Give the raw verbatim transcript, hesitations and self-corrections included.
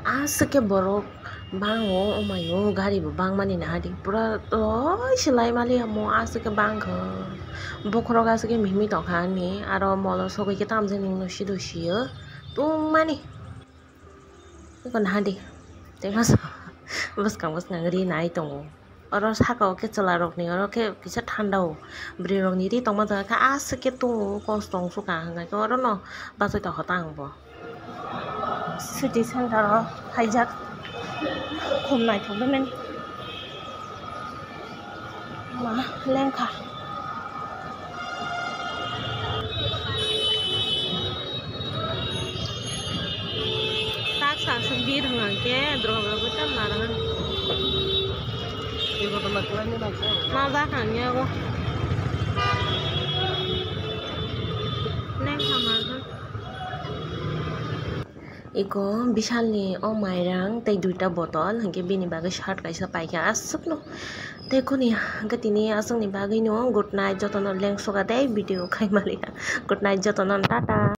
Aswk khe borok bango, omayo gari bo bangmani nahadi, pura loi se lai maliya mo, aswk khe bangkha. Bokhorok aswk khe mihimwi tongkha ani, aro mall o sogwi khe tamjani no sido siyo tongmani. Eko nahadi, tei masa bwskang bwskang ri nai tongo. Oro saka o khe chwla rokni oro khe kisa thanda o, bwrwi rokni ri tongma jaga khe aswk khe tongo, kosto wng sukha hwnkha khe oro no bachai tongkha ta ang bo. City center o haijak, khum naithok bai mani. Ma lengkha. Tak sa sung bir hwnkha khe drop rok tam ma rang. Ma ja kha ni ago. Lengkha ma kha. Iko Bishalni o mairang tei duita botol, hinkhe bini bagwi shirt kaisa paikha aswkno. Tei kuni hinkhe tini aswkni bagwino good night, jotono lengsoka tei video khai maliya. Good night jotono, tata.